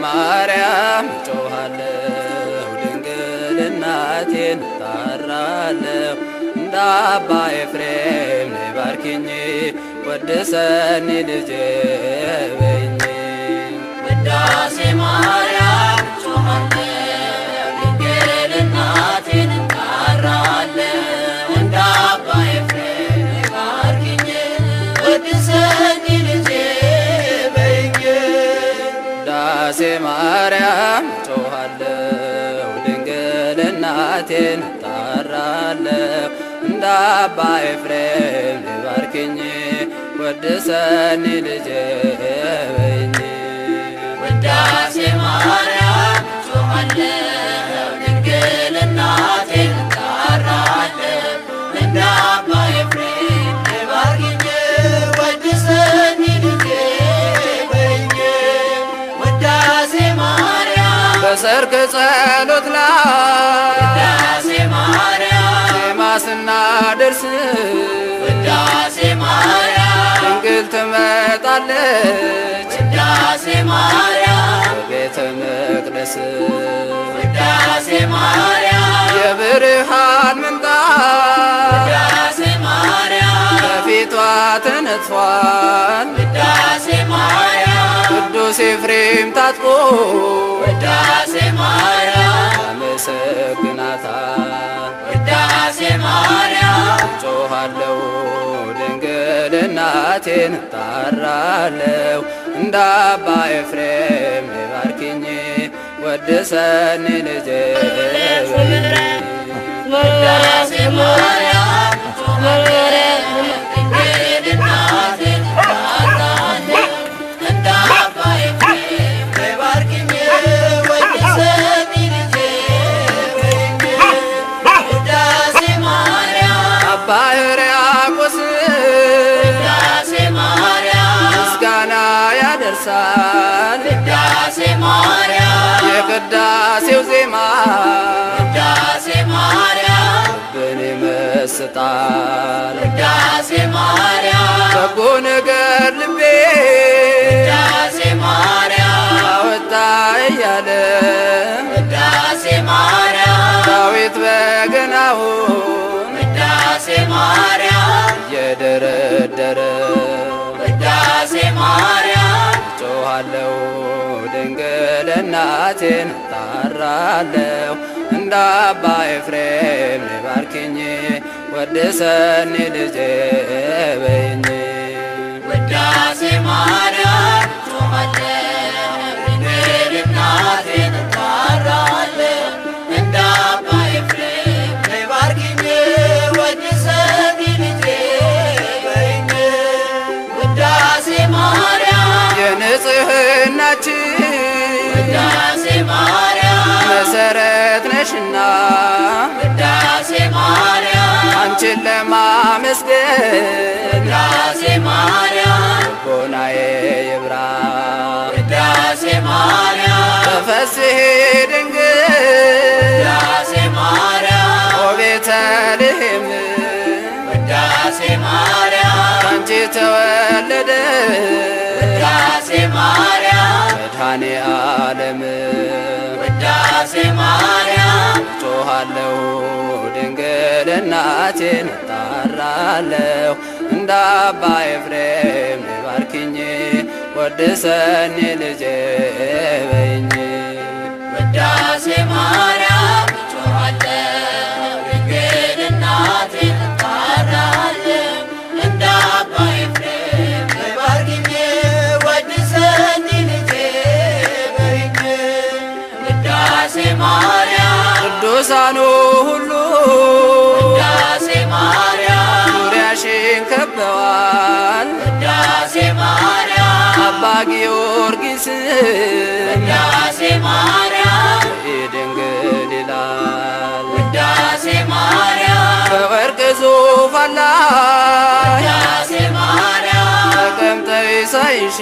ማርያም ጮኻለሁ ድንግል እናቴን እጠራለሁ እንደ አባ ኤፍሬም ነይ ባርኪኝ ወድሰኒ ልጄ በይኝ። ውዳሴ ማርያም ጮኻለሁ ድንግል እናቴን እጠራለሁ እንደ አባ ኤፍሬም ነይ ባርኪኝ ወድሰኒ ልጄ በይኝ። ውዳሴ ማርያም ጮኻለሁ ድንግል እናቴን እጠራለሁ እንደ አባ ኤፍሬም ነይ ባርኪኝ ወድሰኒ ልጄ በይኝ። ውዳሴ ማርያም ጮኻለሁ ድንግል እናቴን እጠራለሁ እንደ አባ ኤፍሬም ነይ ባርኪኝ ወድሰኒ ልጄ በይኝ። ውዳሴ ማርያም በሰርክ ጸሎት ላይ ውዳሴ ማርያም ዜማ ስናደርስ ውዳሴ ማርያም ድንግል ትመጣለች ውዳሴ ማርያም በቤተ መቅደስ ውዳሴ ማርያም የብርሃን ምንጣፍ ውዳሴ ማርያም በፊቷ ተነጥፏል። ውዳሴ ማርያም ቅዱስ ኤፍሬም ታጥቆ ውዳሴ ማርያም ያመሰግናታል። ውዳሴ ማርያም ጮኻለሁ ድንግል እናቴን እጠራለሁ እንደ አባ ኤፍሬም ነይ ባርኪኝ ወድሰኒ ልጄ በይኝ። ውዳሴ ማርያም ጮኻለሁ ድንግል እናቴን እጠራለሁ እንደ አባ ኤፍሬም ነይ ባርኪኝ ወድሰኒ ልጄ በይኝ። ውዳሴ ማርያም አባ ሕርያቆስ ውዳሴ ማርያም ምስጋና ያደርሳል ውዳሴ ማርያም የቅዳሴው ዜማ ውዳሴ ማርያም ልብን ይመስጣል። ውዳሴ ማርያም በጎ ነገር ልቤ ውዳሴ ማርያም አወጣ እያለ ውዳሴ ማርያም ዳዊት በገናውን ውዳሴ ማርያም እየደረደረ ውዳሴ ማርያም ጮኻለሁ ድንግል እናቴን እጠራለሁ እንደ አባ ኤፍሬም ነይ ባርኪኝ ወድሰኒ ልጄ በይኝ። ውዳሴ ማርያም ጮኻለሁ ድንግል እናቴን እጠራለሁ እንደ አባ ኤፍሬም ነይ ባርኪኝ ወድሰኒ ልጄ በይኝ። ውዳሴ ማርያም የንጽህናችን ውዳሴ ማርያም መሰረት ነሽና ውዳሴ ማርያም አንቺን ለማመስገን ውዳሴ ማርያም ልቦናዬ ይብራ። ውዳሴ ማርያም ተፈስሒ ድንግል ውዳሴ ማርያም ኦ ቤተልሔም ውዳሴ ማርያም ካንቺ ተወለደ ውዳሴ ማርያም መድኃኔ ዓለም። ውዳሴ ማርያም ጮኻለሁ ድንግል እናቴን እጠራለሁ እንደ አባ ኤፍሬም ነይ ባርኪኝ ወድሰኒ ልጄ በይኝ። ውዳሴ ማርያም ጮኻለሁ ድንግል እናቴን እጠራለሁ እንደ አባ ኤፍሬም ነይ ባርኪኝ ወድሰኒ ልጄ በይኝ። ውዳሴ ማርያም ቅዱሳኑ ሁሉ ውዳሴ ማርያም ዙሪያሽን ከበዋል። ውዳሴ ማርያም አባ ጊዮርጊስ ውዳሴ ማርያም ድንግል ይላል ውዳሴ ማርያም በወርቅ ዙፋን ላይ ውዳሴ ማርያም ተቀምጠሽ ሳይሽ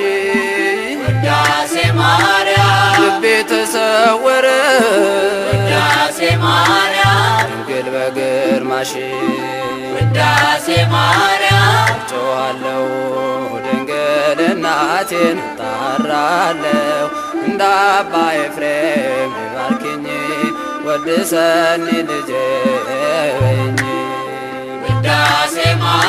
ውዳሴ ማርያም ልቤ ተሰወረ ውዳሴ ማርያም ድንግል በግርማሽ ውዳሴ ማርያም ጮኻለሁ ድንግል እናቴ አባቴን እጣራለሁ እንደ አባ ኤፍሬም ይባርክኝ ወድሰኒ ልጄ በይኝ። ውዳሴ ማርያም።